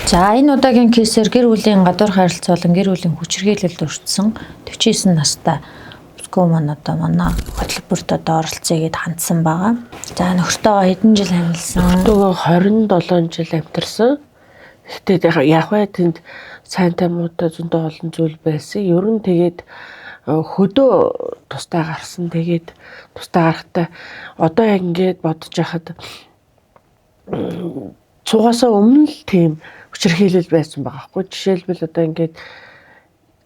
За, энэ удаагийн case ээр гэр бүлийн гадуур харилцаа болон гэр бүлийн хүчирхийлэлд өртсөн 49 настай бүсгүй маань одоо манай хөтөлбөрт одоо оролцъё гэд хандсан байгаа. За, нөхөртөөгөө хэдэн жил амьлсан? Нөхөртөөгөө 27 жил амьтарсан. Гэхдээ яг вэ тэнд сайнтай муутай зөндөө олон зүйл байсан. Ер нь тэгээд хөдөө тустай гарсан. Тэгээд тустай гарахтаа одоо яг ингээд бодож байхад цугаасаа өмнө л тийм хүчирхийлэл байсан байгаа хгүй. Жишээлбэл, одоо ингээд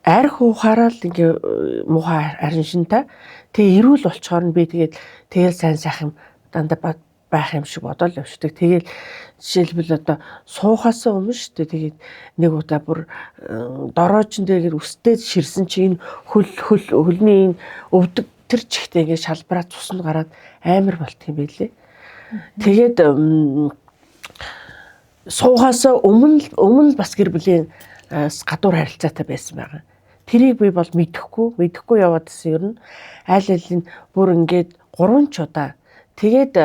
арх уухаараа л ингээ муухай ариншинтай. Тэгээ эрүүл болчоор нь би тэгээд тэгэл сайн сайхан дандаа байх юм шиг бодоод явчихдаг. Тэгэл жишээлбэл, одоо суухаасаа өмнө шүү дээ. Тэгээд нэг удаа бүр дороочин дээр үстэй ширсэн чинь энэ хөл хөл хөлний энэ өвдөг тэр чигтээ ингээ шалбараа цуснд гараад амар болт юм байлээ. Тэгээд суухаасаа өмнө бас гэр бүлийн гадуур харилцаатай байсан байгаа. Тэрийг би бол мэдэхгүй яваад исэн ер нь аль алин бүр ингээд 3 ч удаа. Тэгээд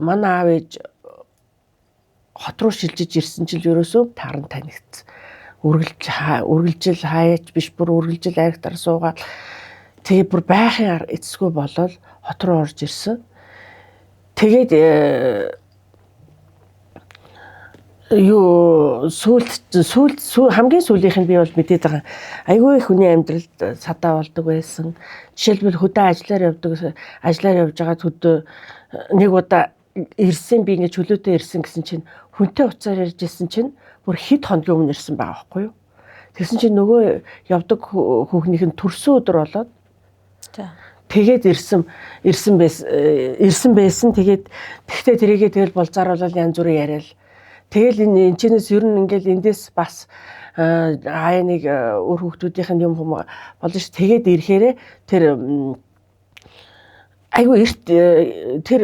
манай аав ээж хот руу шилжиж ирсэн чил ерөөсөө тааран танигдсан. Үргэлжил хаяач биш, бүр үргэлжил аригтар суугаад, тэгээ бүр байхын эцэсгүй болоод хот руу орж ирсэн. Тэгээд юу сүүлд сүүлд хамгийн сүүлийнх нь би бол мэдээд байгаа. Айгүй их хүний амьдралд садаа болдог байсан. Жишээлбэл, хөдөө ажиллаар явдаг, ажиллаар явж байгаа хөдөө нэг удаа ирсэн, би ингэж чөлөөтэй ирсэн гэсэн чинь хүнтэй уцаар ярьж исэн чинь бүр хэд хоногийн өмнө ирсэн байгаа байхгүй юу? Тэгсэн чинь нөгөө явдаг хүүхнийх нь төрсөн өдөр болоод тэгээд ирсэн байсан. Тэгээд тэгтээ тэрийгээ тэгэл болзааруулал янз бүрийн яриад. Тэгэл энэ энэчнээс ер нь ингээл эндээс бас хаяа нэг үр хүүхдүүдийнх нь юм хүм болно ш. Тэгээд ирэхээрээ тэр айгүй эрт тэр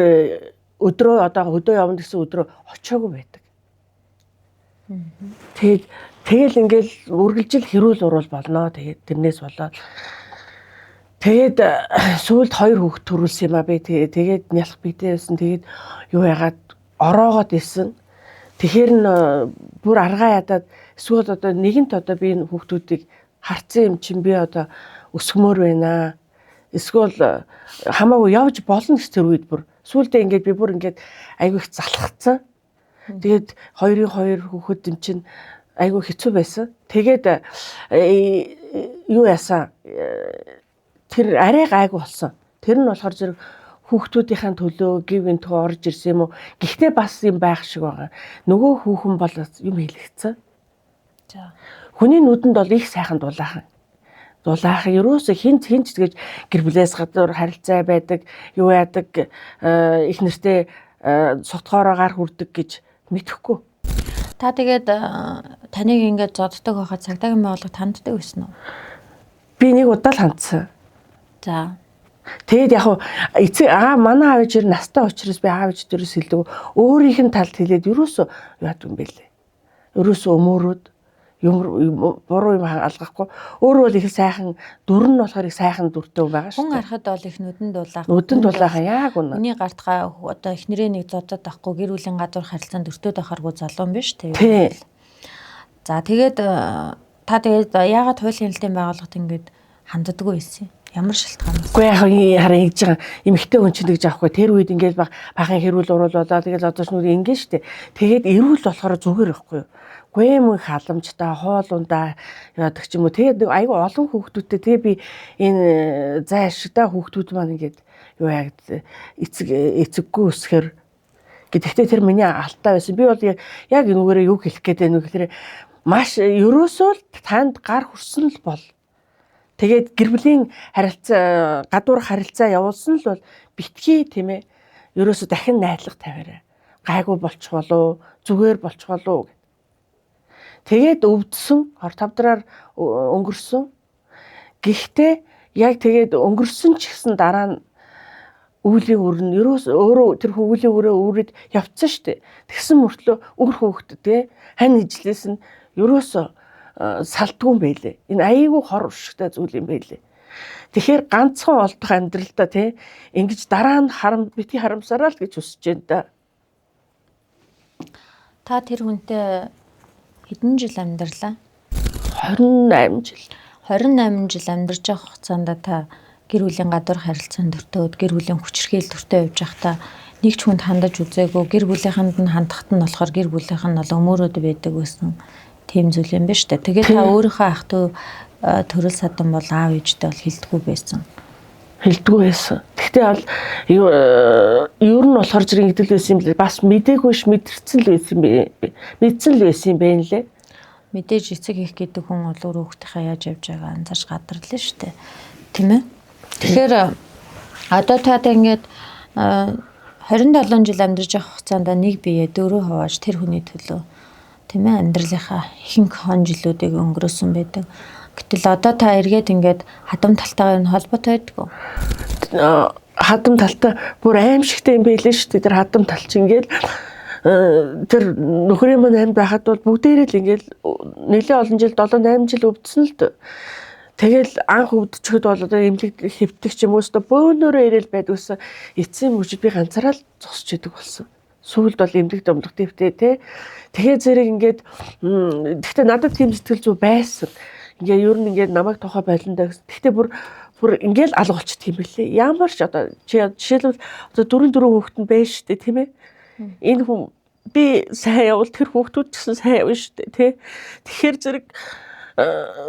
өдрөө, одоо хөдөө явна гэсэн өдрөө очоогүй байдаг. Тэгээд тэгэл ингээл үргэлжил хэрүүл уруул болно. Тэгээд тэрнээс болоод тэгээд сүүлд хоёр хүүхд төрүүлсэн юм а би. Тэгээд нялх битэй байсан. Тэгээд юу яагаад ороогоод исэн. Тэгэхээр н бүр аргаа ядаад эсвэл одоо нэгэнт одоо би энэ хүүхдүүдийг харцсан юм чинь би одоо өсгмөр байна. Эсвэл хамаагүй явж болно гэж тэр үед бүр сүүлдээ ингээд би бүр ингээд айгүй их залхацсан. Тэгээд хоёрын хоёр хүүхэд юм чинь айгүй хэцүү байсан. Тэгээд юу яасан, тэр арай гайгүй болсон. Тэр нь болохоор зэрэг хүүхдүүдийнхээ төлөө гів гинтгөө орж ирсэн юм уу? Гэхдээ бас юм байх шиг байгаа. Нөгөө хүүхэн бол юм хэлэгцэн. Хүний нүдэнд бол их сайхан дулаахан. Дулаахан, ерөөсө хинт хинч тэгэж гэр бүлээс гадуур харилцаа байдаг, юу яадаг, их нэртэй сутгоороо гар хүрдэг гэж мэдэхгүй. Та тэгээд таныг ингээд зоддог байхад цагдаагийн байгууллагад ханддаг байсан уу? Би нэг удаа л хандсан. Тэгээд яг эцэг аа манай аав ээж настай учраас би аав ээж дээрээс хэлдэг. Өөрийнх нь талд хэлээд ерөөсөө яадаг юм бэлээ. Ерөөсөө өмөрөөд юм буруу юм алгахгүй. Өөрөө бол их сайхан дүр нь болохоор их сайхан дүртэй байгаа шүү. Хүн харахад бол их нүдэн дулаах. Нүдэн дулаахан, яг үнэ. Хүний гартгаа одоо эхнэрээ нэг зодод авахгүй, гэр бүлийн гадуур харилцаанд өртөөд байхааргүй залуу юм биш үү? Тий. За, тэгээд та тэгээд яагаад хуулийн хяналтын байгууллагт ингээд ханддаггүй байсан юм? Ямар шалтгаанаас? Үгүй, яг хараа ингэж байгаа, эмэгтэй хүн чинь тэгж аахгүй, тэр үед ингээд бахан хэрүүл уруул болоо, тэгэл одоо ч нүд ингэ штэ. Тэгээд эрүүл болохоор зүгээр байхгүй юу? Гүй мөн халамжтай хоолундаа яадаг ч юм уу. Тэгээд айгүй олон хүүхдүүдтэй, тэгээ би энэ зай ашигтай хүүхдүүд маань ингээд юу яг эцэг эцэггүй өсгөр. Гэхдээ тэр миний алдаа байсан. Би бол яг энүүгээрээ юу хэлэх гээд байна вэ гэхээр маш ерөөсөө л танд гар хүрсэн л бол. Тэгээд гэр бүлийн харилцаа, гадуур харилцаа явуулсан л бол битгий, тийм ээ. Ерөөсө дахин найдлага тавиарай. Гайгүй болчих болов, зүгээр болчих болов гэд. Тэгээд өвдсөн, 25 дараар өнгөрсөн. Гэхдээ яг тэгээд өнгөрсөн ч гэсэн дараа нь үүлийн үр нь ерөөс өөрөө тэр хүүлийн өрөө үүрээд явцсан шүү дээ. Тэгсэн мөртлөө үр хүүхдтэй хань ижлээс нь ерөөсөө салдгүй юм байлээ. Энэ аяйгүй хор уршигтай зүйл юм байлээ. Тэгэхээр ганцхан олдох амьдралдаа тий ингэж дараа нь харам бити харамсараа л гэж хүсэж байна да. Та тэр хүнтэй Хэдэн жил амьдралаа? 28 жил. 28 жил амьдарч явах хугацаанд та гэр бүлийн гадуур харилцаанд өртөөд, гэр бүлийн хүчирхийлэл төртөө явж байхдаа нэг ч хүнд хандаж үзээгүй, гэр бүлийнхэнд нь хандахад нь болохоор гэр бүлийнх нь бол өмөрөөд байдаг байсан тийм зүйл юм ба штэ. Тэгээд та өөрийнхөө ах トゥ төрөл садан бол аав ээжтэй бол хилдэггүй байсан. Хилдэггүй байсан. Гэхдээ бол ер нь болохоор зэрэг ингэдэл байсан юм лээ. Бас мдээгүй ш мэдэрсэн л байсан юм бэ. Мэдсэн л байсан юм бэ лээ. Мэдээж эцэг их гэдэг хүн бол өөр хүүхдийнхээ яаж явж байгааг анзаарч гадарлаа штэ. Тийм ээ. Тэгэхээр одоо та ингээд 27 жил амьдарч явах хугацаанд нэг бие дөрөв хувааж тэр хүний төлөө тийм ээ амьдралынхаа ихэнх хон жилүүдийг өнгөрөөсөн байдаг. Гэтэл одоо та эргээд ингээд хадам талтайгаа энэ холбоотой байдгүй. Хадам талтай бүр аимшигтэй юм байлээ шүү дээ. Тэр хадам тал чинь ингээд тэр нөхрийн маань амьд байхад бол бүгдээрээ л ингээд нэлээд олон жил 7 8 жил өвдсөн л дээ. Тэгэл анх өвдчихэд бол одоо эмнэлэг хэвтэх ч юм уу өстө бөөнөрөө ирээл байдаг гэсэн эцсийн мөчид би ганцаараа л зогсож идэг болсон. Сүүлд бол эмнэлэг домлох твтэй те. Тэгээ зэрэг ингээд гэхдээ надад тийм сэтгэл зүй байсан. Ингээ ер нь ингээд намайг тухай болондоо гэсэн. Гэхдээ бүр ингээл алга болчихдөг юм бэлээ. Ямар ч одоо чи жишээлбэл одоо 4 хүүхэд нь байж штэ тийм ээ. Энэ хүн би сайн явбал тэр хүүхдүүд ч гэсэн сайн явна штэ тий. Тэгэхээр зэрэг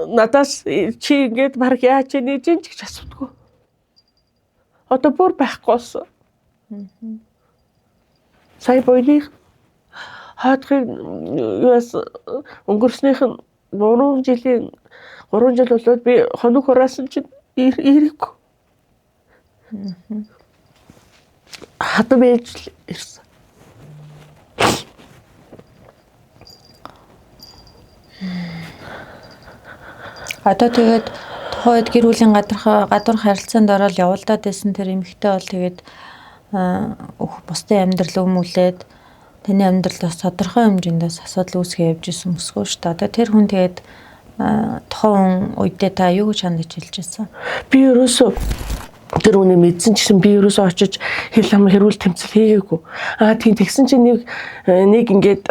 надаас чи ингээд баг яаж нээж ч гэж асуудаггүй. Одоо бүр байхгүй болсон. Сая буйных хаадхын юуаас өнгөрснийх нь 3 жилийн 3 жил болоод би хоног хураасан чинь ирээгүй. Хадам ээж л ирсэн. Одоо тэгээд тухайн үед гэр бүлийн гадуур харилцаанд ороод явуулдаад байсан тэр эмэгтэй бол тэгээд бусдын амьдрал өмүүлээд таны амьдрал бас тодорхой хэмжээнд бас асуудал үүсгээ явж исэн мөсгөө шүү дээ. Одоо тэр хүн тэгээд тухайн үедээ та юу гэж хандаж хэлж байсан? Би ерөөсөө тэр үнийг мэдсэн ч гэсэн би ерөөсөө очиж хэл ам хэрүүл тэмцэл хийгээгүй. Аа тийм тэгсэн чинь нэг ингээд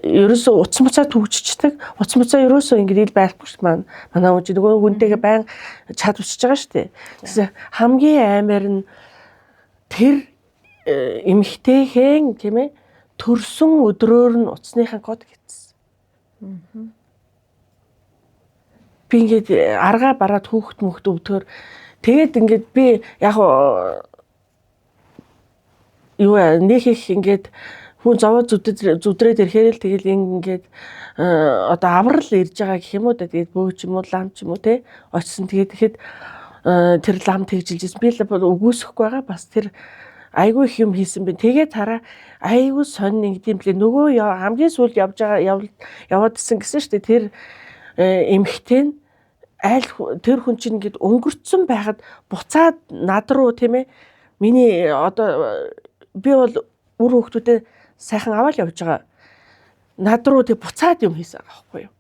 ерөөсөө утас муцаа түгжчихдэг. Утас муцаа ерөөсөө ингээд ил байхгүй шүү дээ. Манай хүн чинь нөгөө хүнтэйгээ байн чад учиж байгаа шүү дээ. Тэгсэн хамгийн аймаар нь тэр эмэгтэйхэн тийм ээ төрсөн өдрөөр нь утасныхаа код гэтсэн. Би ингээд аргаа бараад хүүхэд мөхд өвдөхөр тэгээд ингээд би яг юу нэг их ингээд хүн зовоо зүдрээд ирэхээр л тэгэл ингээд одоо аврал ирж байгаа гэх юм уу да. Тэгээд бөө ч юм уу лам ч юм уу те очсон. Тэгээд тэгэхэд тэр лам тэгжилжсэн. Би л үгүйсэхгүй байгаа. Бас тэр айгүй их юм хийсэн би. Тэгээд хараа айгүй сонин ингэдэм блэ. Нөгөө хамгийн сүүлд явж байгаа яваад исэн гэсэн шүү дээ. Тэр эмэгтэй нь аль тэр хүн чинь ингээд өнгөрцөн байхад буцаад над руу тийм ээ миний одоо би бол үр хүүхдүүдэд сайхан аваад явж байгаа. Над руу тэг буцаад юм хийсэн байгаа байхгүй юу?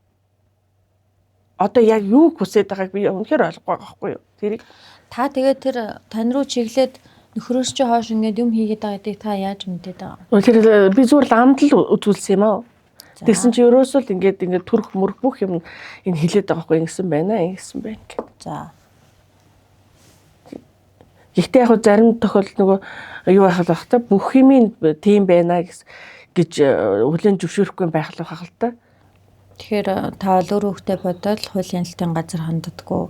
Одоо яг юу хүсээд байгааг би үнэхээр ойлгохгүй байгаа байхгүй юу? Тэрийг та тэгээд тэр тань руу чиглээд нөхрөөс чи хойш ингээд юм хийгээд байгаа гэдгийг та яаж мэдээд байгаа? Тэр би зүгээр л амдал үзүүлсэн юм аа. Тэгсэн чи ерөөсөө л ингээд төрх мөрх бүх юм энэ хилээд байгаа байхгүй ингэсэн байна ингэсэн байна гэх. За. Гэхдээ яг зарим тохиолдолд нөгөө юу байх л бах та бүх юм тийм байна гэж хүлээн зөвшөөрөхгүй байх л бах л та. Тэгэхээр та бол өөр хүүхдээ бодоод хуулийн ээлтийн газар ханддаггүй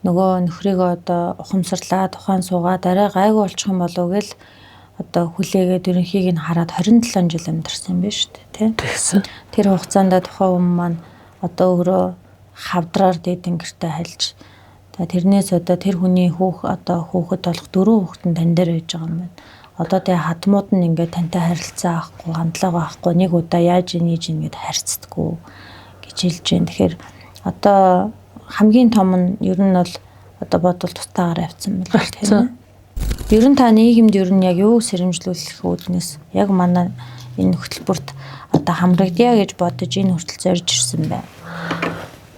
нөгөө нөхрийгөө одоо ухамсарлаад ухаан суугаад арай гайгүй болчих юм болов уу гэл одоо хүлээгээд ерөнхийг нь хараад 27 жил амьдарсан юм байна шүү дээ, тий? Тэгсэн. Тэр хугацаанд тухайн хүн маань одоо өөрөө хавдраар дээдэн гэртээ хальж тэрнээс одоо тэр хүний хүүх одоо хүүхэд болох дөрвөн хүүхэд нь тань дээр байж байгаа юм байна. Одоо тэгээ хадмууд нь ингээд тантай харилцаа авахгүй, хандлага авахгүй, нэг удаа яаж ийж ингээд харьцдаггүй гэж хэлж байна. Тэгэхээр одоо хамгийн том нь ер нь бол одоо бодвол тутаагаар авцсан байна тийм ээ. Ер нь та нийгэмд ер нь яг юу сэрэмжлүүлэх үүднээс яг манай энэ хөтөлбөрт одоо хамрагдъя гэж бодож энэ хүртэл зорж ирсэн байна.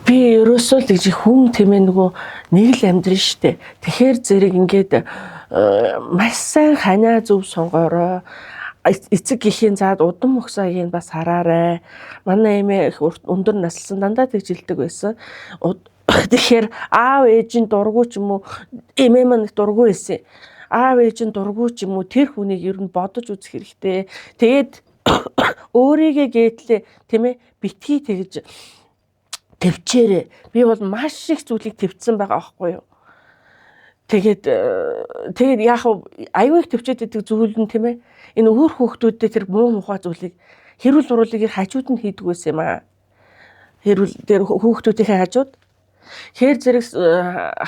Би ерөөсөө л гэж хүн тийм ээ нөгөө нэг л амьдрын штэ. Тэгэхээр зэрэг ингээд маш сайн ханиа зөв сонгоорой. Эцэг гэхийн заад удам мөхсөгийг бас хараарэ. Манай эмээ их өндөр наслсан дандаа тэгж хэлдэг байсан. Тэгэхээр аав ээж нь дургу ч юм уу, эмээ маань их дургу байсан. Аав ээж нь дургу ч юм уу, тэр хүнийг ер нь бодож үзэх хэрэгтэй. Тэгээд өөрийгөө гээтлээ, тийм ээ, битгий тэгж төвчээрээ. Би бол маш их зүйлийг төвцсөн байгаа байхгүй юу. Тэгээд тэгээд яах вэ? Аюу их төвчээд идэг зүйл нь, тийм ээ. Энэ өөр хүүхдүүдтэй тэр муу мухай зүйлийг, хэрүүл уруулыг хажууд нь хийдэг байсан юм аа. Хэрүүл тэр хүүхдүүдийнхээ хажууд хээр зэрэг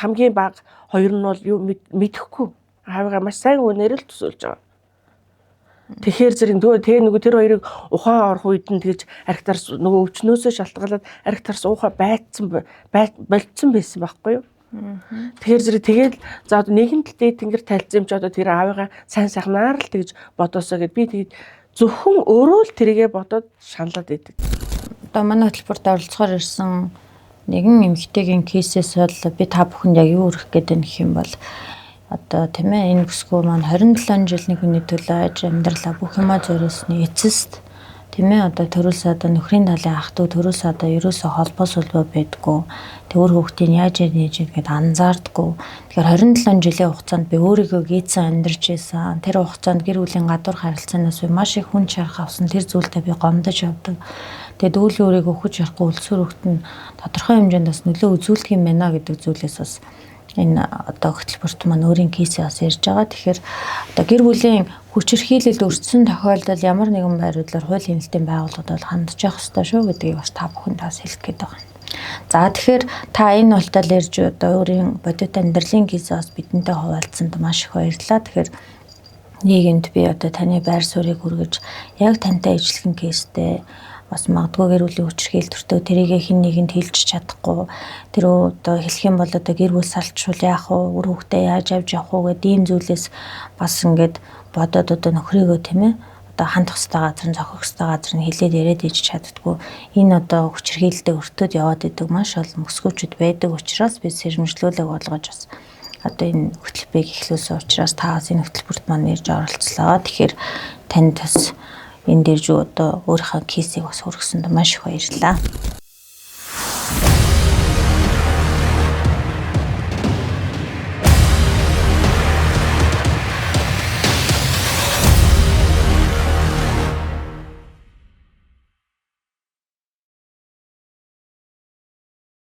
хамгийн бага хоёр нь бол юу мэдэхгүй. Аавыгаа маш сайн үнээр л төсөөлж байгаа. Тэгэхээр зэрэг тэгээ нөгөө тэр хоёрыг ухаан орох үед нь тэгж архитар нөгөө өвчнөөсөө шалтгаалаад архитарс уухай байцсан болцсон байсан байхгүй юу? Тэгэхээр зэрэг тэгээд за одоо нэгэн тал дээд тэнгэр тайлцсан юм чи одоо тэр аавыгаа сайн сайхнаар л тэгж бодоосоо гэд би тэгээд зөвхөн өөрөө л тэрийгэ бодоод шаналаад идэг. Одоо манай хөтөлбөрт оролцохоор ирсэн нэгэн эмэгтэйгийн case ээс бол би та бүхэнд яг юу өргөх гээд байна гэх юм бол одоо, тийм ээ, энэ бүсгүй маань 27 жил нэг хүний төлөө аж амьдралаа бүх юмаа зориулсны эцэст, тийм ээ, одоо төрөөс одоо нөхрийн талын ах дүү төрөөс одоо ерөөсөө холбоо сүлбөө байдгүй. Тэг өөр хүүхдийг яаж нээж гээд анзаардаггүй. Тэгэхээр 27 жилийн хугацаанд би өөрийгөө гийцэн амьдарч байсан. Тэр хугацаанд гэр бүлийн гадуур харилцаанаас би маш их хүн чарх авсан. Тэр зүйлдээ би гомдож явдаг. Тэгээд өвлийн өрийг өгөх ярахгүй үлсүр өгт нь тодорхой хэмжээнд бас нөлөө үзүүлдэг юм байна гэдэг зүйлээс бас энэ одоо хөтөлбөрт маань өөрийн case ээ бас ярьж байгаа. Тэгэхээр одоо гэр бүлийн хүчирхийлэлд өртсөн тохиолдолд ямар нэгэн байрлалаар хууль хяналтын байгууллагад бол хандж явах ёстой шүү гэдгийг бас та бүхэнд бас хэлэх гээд байгаа. За, тэгэхээр та энэ ултал ирж одоо өөрийн бодит амьдралын case ээ бас бидэнтэй хуваалцсанд маш их баярлалаа. Тэгэхээр нийгэмд би одоо таны байр суурийг хүргэж, яг тантай ижилхэн case тэй бас магадгүй гэр бүлийн хүчирхийлэл төртөө тэрийг хэн нэгэнд хэлж чадахгүй, тэр одоо хэлэх юм бол одоо гэр бүл салчвал яах вэ, үр хүүхдээ яаж авч явах вэ гэдэг ийм зүйлээс бас ингээд бодоод одоо нөхрийгөө, тийм ээ, одоо хандах хэвээр газар нь, зохих хэвээр газар нь хэлээд яриад иж чаддаггүй, энэ одоо хүчирхийлэлтэй өртөөд яваад идэг маш олон бүсгүүчүүд байдаг учраас би сэрэмжлүүлэг болгож бас одоо энэ хөтөлбөрийг эхлүүлсэн учраас та бас энэ хөтөлбөрт маань ирж оролцлоо. Тэгэхээр танд бас энэ дээр юу одоо өөрийнхөө case ийг бас хүргэсэнд маш их баярлалаа.